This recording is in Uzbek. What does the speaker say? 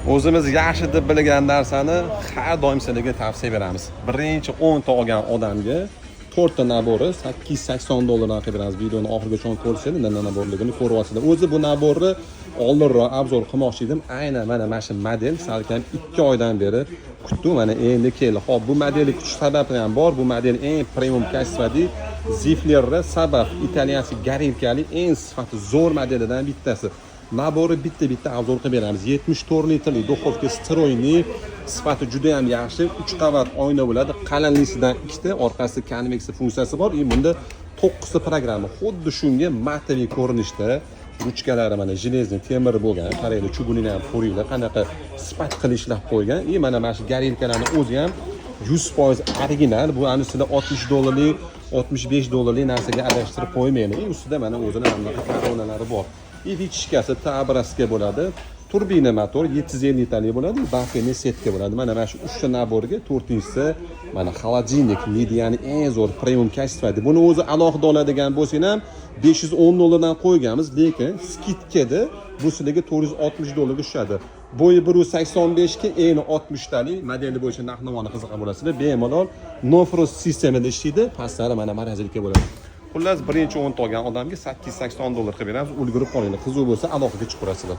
O'zimiz yaxshi deb bilgan narsani har doim sizlarga tavsiya beramiz. Birinchi 10 ta olgan odamga to'rtta набор i 880 dollardan qilib beramiz. Videoni oxirigacha ko'rsanglar, nima набор ligini ko'ryapsizlar. O'zi bu набор ni oldinroq обзор qilmoqchi edim. Aynan mana shu model salkam 2 oydan beri kutdim, mana endi keldi. Xo'p, bu modelni kutish sababi ham bor. Bu model eng premium качество li Ziflerni sabab итальянский горелка li eng sifati zo'r modelidan bittasi. Набор i bitta bitta обзор qilib beramiz. 74 litrli духовка встроенный, sifati juda ham yaxshi. 3 qavat oyna bo'ladi, qalinlisidan ikkita, orqasida konveksiya funksiyasi bor и bunda to'qqizta programma. Xuddi shunga матовый ko'rinishda, ruchkalari mana железный, temir bo'lgan. Qaranglar, чугун ini ham ko'ringlar, qanaqa sifat qilib ishlab qo'ygan. И mana shu горелка larni o'zi ham 100% original. Bu ani sizlar 60 dollarlik, 65 dollarlik narsaga adashtirib qo'ymanglar. И ustida mana o'zini mana bunaqa koronalari bor. И вытяжка si Tabraska bo'ladi, turbina motor 750 talik bo'ladi, буферный сетка bo'ladi. Mana shu uchta набор ga to'rtinchisi mana холодильник Mideani eng zo'r premium качество. Buni o'zi alohida oladigan bo'lsang ham 510 dollardan qo'yganmiz, lekin скидка da bu sizlarga 460 dollarga tushadi. Bo'yi 1,85 ga, eni 60 talik modeli bo'yicha narx navoni qiziqqan bo'lasizlar bemalol. No Frost sistemada ishlaydi, pastlari mana морозилка bo'ladi. Xullas, birinchi 10 ta olgan odamga 880 dollar qilib beramiz. Ulgurib qolinglar, qiziq bo'lsa, aloqaga chiqib turasizlar.